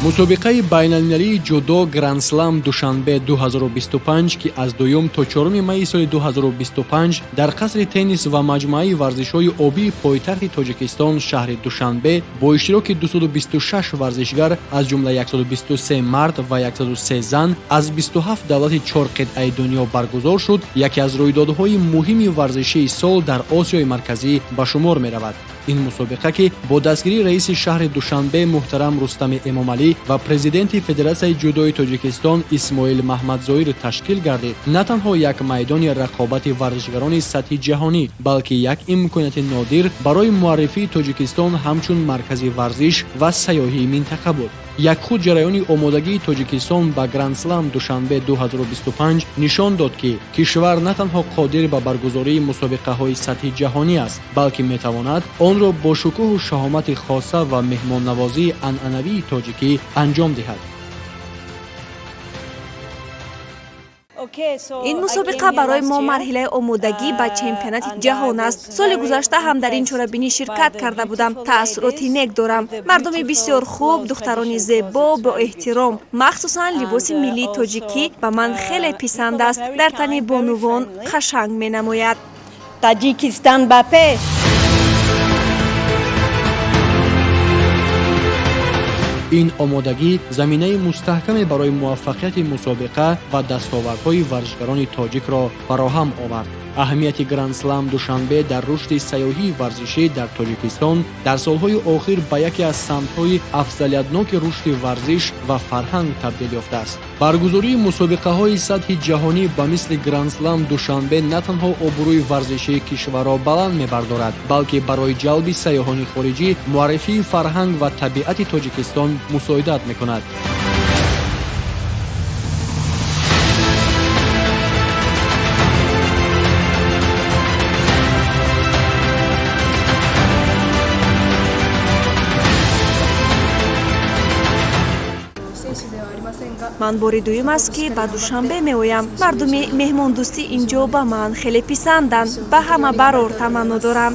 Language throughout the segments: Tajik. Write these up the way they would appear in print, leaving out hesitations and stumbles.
Мусобиқаи байналмилалии ҷудо Грандслам Душанбе 2025, ки аз 2 то 4 майи соли 2025 дар қасри теннис ва маҷмӯаи варзишҳои обии пойтахти Тоҷикистон, шаҳри Душанбе, бо иштироки 226 варзишгар, аз ҷумла 123 мард ва 103 зан аз 27 давлати чор қитъаи дунё баргузор шуд, яке аз рӯйдодҳои муҳими варзишии сол дар Осиёи Марказӣ ба шумор меравад. Ин мусобиқа, ки бо дастгирии раиси шаҳри Душанбе муҳтарам Рустами Эмомалӣ ва президенти Федератсияи ҷудои Тоҷикистон Исмоил Маҳмадзоир ташкил гардид, на танҳо як майдони рақобати варзишгарони сатҳи ҷаҳонӣ, балки як имконияти нодир барои муаррифии Тоҷикистон ҳамчун маркази варзиш ва сайёҳии минтақа буд. Як худ ҷараёни омодагии Тоҷикистон ба Грандслам Душанбе 2025 нишон дод, ки кишвар на танҳо қодир ба баргузории мусобиқаҳои сатҳи ҷаҳонӣ аст, балки метавонад онро бо шукӯҳу шаҳомати хоса ва меҳмоннавозии анъанавии тоҷикӣ анҷом диҳад. Ин мусобиқа барои мо марҳилаи омодагӣ ба чемпионати ҷаҳон аст. Соли гузашта ҳам дар ин чорабинӣ ширкат карда будам, таассуроти нек дорам. Мардуми бисёр хуб, духтарони зебо, боэҳтиром. Махсусан либоси миллии тоҷикӣ ба ман хеле писанд аст, дар тани бонувон қашанг менамояд. Таҷикистон ба пеш! Ин омодагӣ заминаи мустаҳкаме барои муваффақияти мусобиқа ва дастовардҳои варзишгарони тоҷикро фароҳам овард. Аҳамияти Грандслам Душанбе дар рушди сайёҳии варзишӣ дар Тоҷикистон дар солҳои охир ба яке аз самтҳои афзалиятноки рушди варзиш ва фарҳанг табдил ёфтааст. Баргузории мусобиқаҳои сатҳи ҷаҳонӣ ба мисли Грандслам Душанбе на танҳо обрӯи варзишии кишварро баланд мебардорад, балки барои ҷалби сайёҳони хориҷӣ, муаррифии фарҳанг ва табиати Тоҷикистон мусоидат мекунад. Ман бори дуюм аст, ки ба Душанбе меоям. Мардуми меҳмондӯстӣ ин ҷо ба ман хеле писанданд. Ба ҳама барор таманно дорам.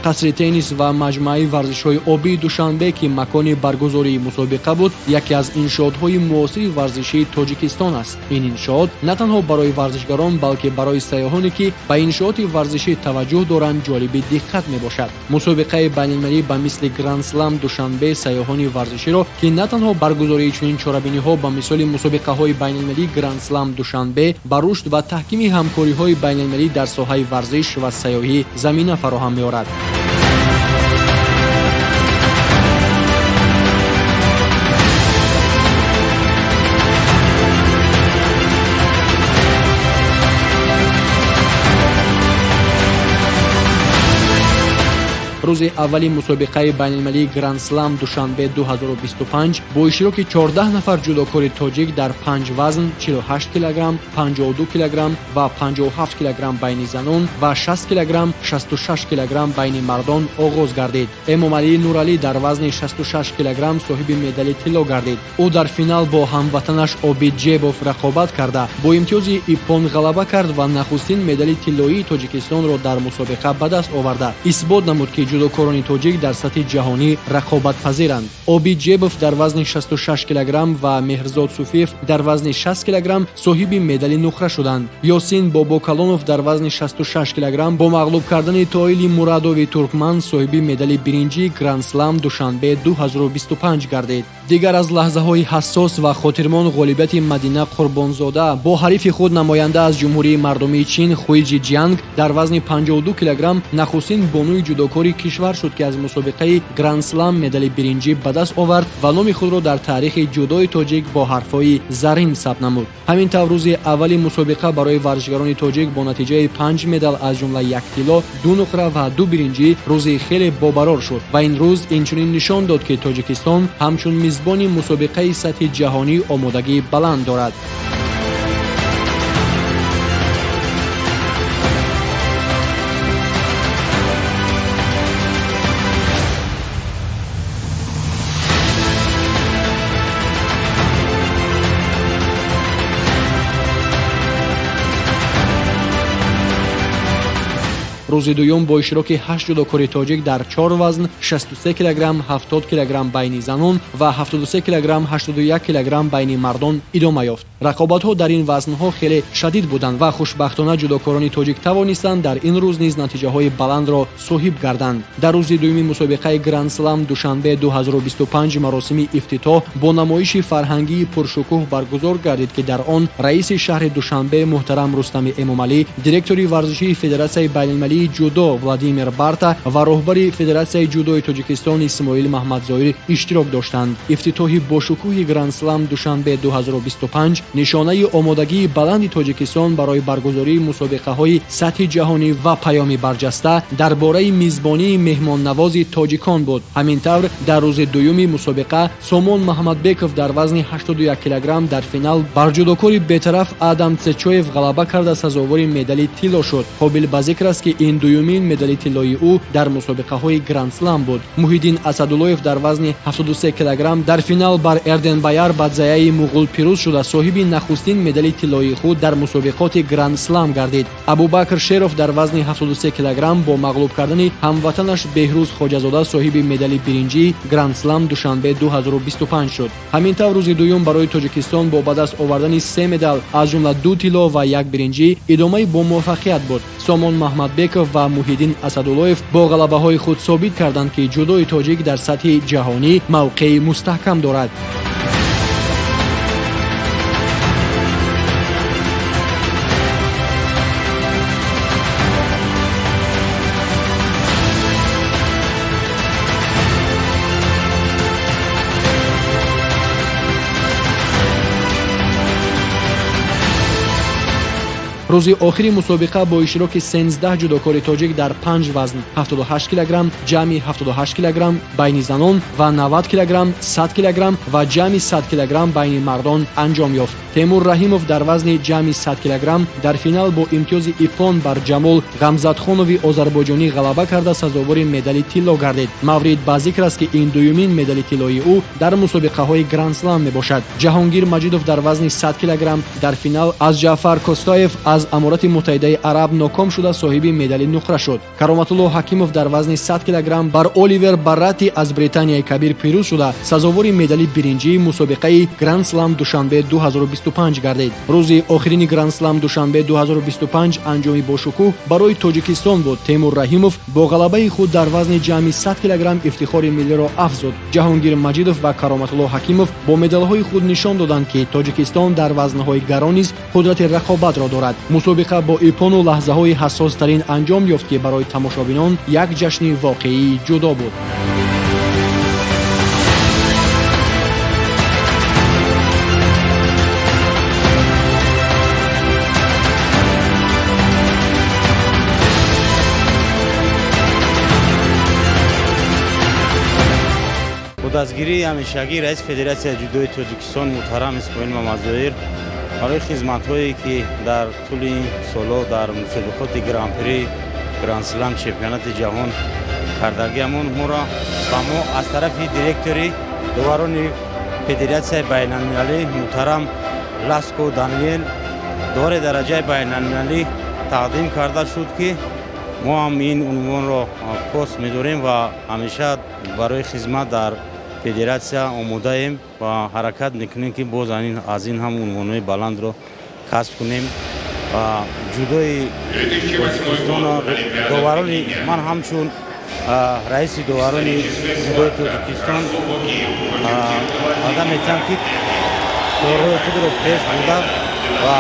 Қасри теннис ва маҷмӯаи варзишҳои обии Душанбе, ки макони баргузории мусобиқа буд, яке аз иншоотҳои муосири варзишии Тоҷикистон аст. Ин иншоот на танҳо барои варзишгарон, балки барои сайёҳоне, ки ба иншооти варзишӣ таваҷҷӯҳ доранд, ҷолиби диққат мебошад. Мусобиқаи байналмилалӣ ба мисли Грандслам Душанбе сайёҳони варзиширо, ки на танҳо баргузории чунин чорабиниҳо ба мисоли мусобиқаҳои байналмилалии Грандслам Душанбе ба рушд ва таҳкими ҳамкориҳои байналмилалӣ дар соҳаи варзиш ва сайёҳӣ замина фароҳам меорад. Рӯзи аввали мусобиқаи байналмилалии Грандслам Душанбе 2025 бо иштироки 14 нафар ҷудокори тоҷик дар панҷ вазн: 48 килограмм, 52 килограмм ва 57 килограмм байни занон ва 60 килограмм, 66 килограмм байни мардон оғоз гардид. Эмомалӣ Нуралӣ дар вазни 66 килограмм соҳиби медали тилло гардид. Ӯ дар финал бо ҳамватанаш Обид Ҷебов рақобат карда, бо имтиёзи иппон ғалаба кард ва нахустин медали тиллоии Тоҷикистонро дар мусобиқа ба даст оварда, исбот намуд, ки ҷудокорони тоҷик дар сатҳи ҷаҳонӣ рақобатпазиранд. Обид Ҷебов дар вазни 66 килограмм ва Меҳрзод Суфиев дар вазни 60 килограмм соҳиби медали нуқра шуданд. Ёсин Бобокалонов дар вазни 66 килограмм бо мағлуб кардани Тоили Мурадови туркман соҳиби медали биринҷии Грандслам Душанбе 2025 гардид. Дигар аз лаҳзаҳои ҳассос ва хотирмон ғолибияти Мадина Қурбонзода бо ҳарифи худ, намоянда аз Ҷумҳурии Мардумии Чин Хуиҷи Ҷианг дар вазни 52 килограмм, нахустин бонуи ҷудокори кишвар шуд, ки аз мусобиқаи Грандслам медали биринҷӣ ба даст овард ва номи худро дар таърихи ҷудои тоҷик бо ҳарфҳои зарин сабт намуд. Ҳамин тавр, рӯзи аввали мусобиқа барои варзишгарони тоҷик бо натиҷаи панҷ медал, аз ҷумла як тилло, ду нуқра ва ду биринҷӣ, рӯзи хеле бобарор шуд ва ин рӯз инчунин нишон дод, ки Тоҷикистон ҳамчун мизбони мусобиқаи сатҳи ҷаҳонӣ омодагии баланд дорад. Рӯзи дуюм бо иштироки ҳашт ҷудокори тоҷик дар чор вазн 63 килограмм, 70 килограмм байни занон ва 73 килограмм, 81 килограмм байни мардон идома ёфт. Рақобатҳо дар ин вазнҳо хеле шадид буданд ва хушбахтона ҷудокорони тоҷик тавонистанд дар ин рӯз низ натиҷаҳои баландро соҳиб гарданд. Дар рӯзи дуюми мусобиқаи Гранд-слам Душанбе 2025 маросими ифтитоҳ бо намоиши фарҳангии пуршукӯҳ баргузор гардид, ки дар он раиси шаҳри Душанбе муҳтарам Рустами Эмомалӣ, директори варзишии Федератсияи байналмилалии ҷудо Владимир Барта ва роҳбари Федератсияи ҷудои Тоҷикистон Исмоил Маҳмадзоир иштирок доштанд. Ифтитоҳи бошукӯҳи Гранд-слам Душанбе 2025 нишонаи омодагии баланди Тоҷикистон барои баргузории мусобиқаҳои сатҳи ҷаҳонӣ ва паёми барҷаста дар бораи мизбонии меҳмоннавози тоҷикон буд. Ҳамин тавр, дар рӯзи дуюми мусобиқа Сомон Маҳмадбеков дар вазни 81 килограмм дар финал бар ҷудокори бетараф Адам Цечоев ғалаба карда, сазовори медали тилло шуд. Қобил ба зикр аст, ки ин дуюмин медали тиллои ӯ дар мусобиқаҳои Гранд-слам буд. Муҳиддин Асадуллоев дар вазни 73 килограмм дар финал бар Эрденбаяр Бадзаяи муғул пирӯз шуда, соҳиби нахустин медали тиллоии худ дар мусобиқоти Гранд-слам гардид. Абубакр Шеров дар вазни 73 килограмм бо мағлуб кардани ҳамватанаш Беҳрӯз Хоҷазода соҳиби медали биринҷии Гранд-слам Душанбе 2025 шуд. Ҳамин тавр, рӯзи дуюм барои Тоҷикистон бо ба даст овардани се медал, аз ҷумла ду тилло ва як биринҷӣ, идомаи бомуваффақият буд. Сомон Маҳмадбеков ва Муҳиддин Асадуллоев бо ғалабаҳои худ собит карданд, ки ҷудои тоҷик дар сатҳи ҷаҳонӣ мавқеи мустаҳкам дорад. Рӯзи охири мусобиқа бо иштироки 13 ҷудокори тоҷик дар панҷ вазн 78 килограмм, ҷамъи 78 килограмм байни занон ва 90 килограмм, 100 килограмм ва ҷамъи 100 килограмм байни мардон анҷом ёфт. Темур Раҳимов дар вазни ҷамъи 100 килограмм дар финал бо имтиёзи иппон бар Ҷамол Ғамзатхонови озарбойҷонӣ ғалаба карда, сазовори медали тилло гардид. Маврид ба зикр аст, ки ин дуюмин медали тиллоии ӯ дар мусобиқаҳои Гранд-слам мебошад. Ҷаҳонгир Маҷидов дар вазни 100 килограмм дар финал аз Ҷаъфар Костоев аз Аморати Муттаҳидаи Араб ноком шуда, соҳиби медали нуқра шуд. Кароматулло Ҳакимов дар вазни 100 килограмм бар Оливер Баррати аз Британияи Кабир пирӯз шуда, сазовори медали биринҷии мусобиқаи Гранд-слам Душанбе 2025 гардид. Рӯзи охирини Гранд-слам Душанбе 2025 анҷоми бошукӯҳ барои Тоҷикистон буд. Темур Раҳимов бо ғалабаи худ дар вазни ҷамъи 100 килограмм ифтихори миллиро афзуд. Ҷаҳонгир Маҷидов ва Кароматулло Ҳакимов бо медалҳои худ нишон доданд, ки Тоҷикистон дар вазнҳои гарон низ қудрати рақобатро дорад. Мусобиқа бо иппону лаҳзаҳои ҳассостарин анҷом ёфт, ки барои тамошобинон як ҷашни воқеии ҷудо буд. Бо дастгирии ҳамешагии раиси Федератсияи ҷудои Тоҷикистон муҳтарам Исмоил Мамадзоир барои хизматҳое, ки дар тӯли ин солҳо дар мусобиқоти Гран-при, Гранд-слам, чемпионати ҷаҳон кардагиамон, моро ба мо аз тарафи директори доварони Федератсияи байналмилалӣ муҳтарам Ласко Даниел довари дараҷаи байналмилалӣ тақдим карда шуд, ки мо ҳам ин унвонро пос медорем ва ҳамеша барои хизмат дар федератсия омодаем ва ҳаракат мекунем, ки боз аз ин ҳам унвонҳои баландро касб кунем ва ҷудои Тоҷикистонро доварони ман ҳамчун раиси доварони ҷудои Тоҷикистон ваъда метиҳам, ки корҳои худро пеш бурда ва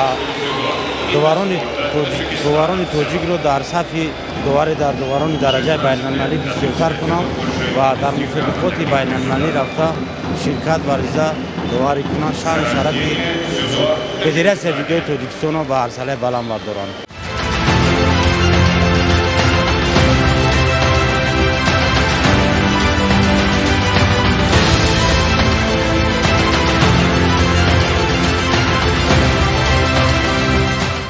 доварони тоҷикро дар сафи довари дар доварони дараҷаи байналмилалӣ бисёртар кунам ва дар мусобиқоти байналмилалӣ рафта ширкат варзида, доварӣ кунанд, шаъну шарафи Федератсияи ҷудои Тоҷикистонро ба арсалаи баланд бардоранд.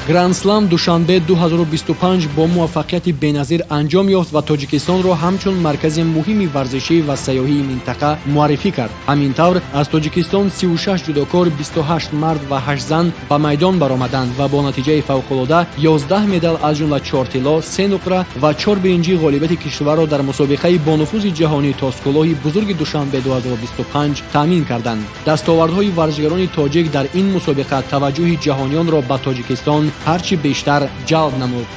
Гранд-слам Душанбе 2025 бо муваффақияти беназир анҷом ёфт ва Тоҷикистонро ҳамчун маркази муҳими варзишӣ ва сайёҳии минтақа муаррифӣ кард. Ҳамин тавр, аз Тоҷикистон 36 ҷудокор, 28 мард ва 8 зан ба майдон баромаданд ва бо натиҷаи фавқулода 11 медал, аз ҷумла 4 тилло, 3 нуқра ва 4 биринҷӣ, ғолибияти кишварро дар мусобиқаи бонуфузи ҷаҳонӣ Тоскулоҳи бузурги Душанбе 2025 таъмин карданд. Дастовардҳои варзишгарони тоҷик дар ин мусобиқа таваҷҷӯҳи ҷаҳониёнро ба Тоҷикистон ҳарчи бештар ҷалб намуд.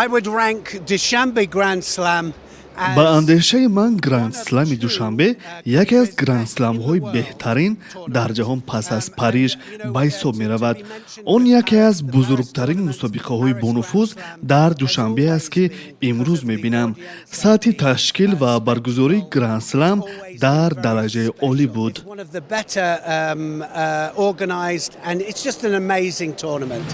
I would rank Dushanbe Grand Slam Ба андешаи ман, Гранд-слами Душанбе яке аз гранд-сламҳои беҳтарин дар ҷаҳон пас аз Париж ба ҳисоб меравад. Он яке аз бузургтарин мусобиқаҳои бонуфуз дар Душанбе аст, ки имрӯз мебинам. Сатҳи ташкил ва баргузории гранд-слам дар дараҷаи олӣ буд. One of the better organized, and it's just an amazing tournament.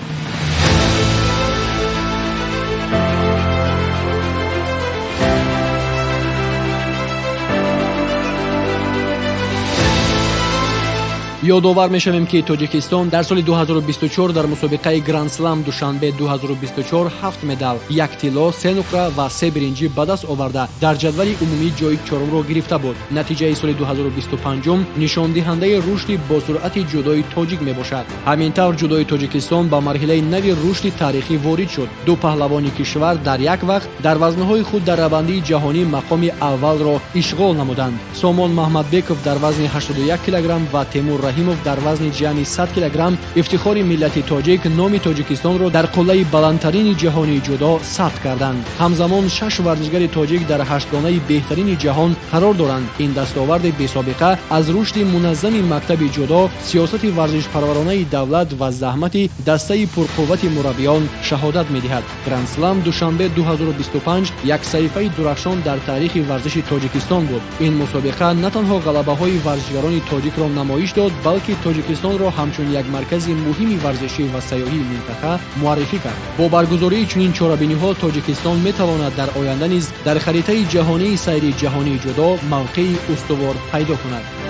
Ёдовар мешавем, ки Тоҷикистон дар соли 2024 дар мусобиқаи Гранд-слам Душанбе 2024 ҳафт медал, як тилло, се нуқра ва се биринҷӣ ба даст оварда, дар ҷадвали умумӣ ҷои чорумро гирифта буд. Натиҷаи соли 2025 нишондиҳандаи рушди босуръати ҷудои тоҷик мебошад. Ҳамин тавр, ҷудои Тоҷикистон ба марҳилаи нави рушди таърихӣ ворид шуд. Ду паҳлавони кишвар дар як вақт дар вазнҳои худ дар равандии ҷаҳонӣ мақоми аввалро ишғол намуданд. Сомон Маҳмадбеков дар вазни 81 килограмм ва Темур Раҳимов дар вазни ҷамъи 100 килограмм ифтихори миллати тоҷик, номи Тоҷикистонро дар қуллаи баландтарини ҷаҳонии ҷудо сабт карданд. Ҳамзамон, шаш варзишгари тоҷик дар ҳаштгонаи беҳтарини ҷаҳон қарор доранд. Ин дастоварди бесобиқа аз рушди муназзами мактаби ҷудо, сиёсати варзишпарваронаи давлат ва заҳмати дастаи пурқуввати мураббиён шаҳодат медиҳад. Гранд-слам Душанбе 2025 як саҳифаи дурахшон дар таърихи варзиши Тоҷикистон буд. Ин мусобиқа на танҳо ғалабаҳои варзишгарони тоҷикро намоиш дод, балки Тоҷикистонро ҳамчун як маркази муҳими варзишӣ ва сайёҳии минтақа муаррифӣ кард. Бо баргузории чунин чорабиниҳо Тоҷикистон метавонад дар оянда низ дар харитаи ҷаҳонии сайри ҷаҳонии ҷудо мавқеи устувор пайдо кунад.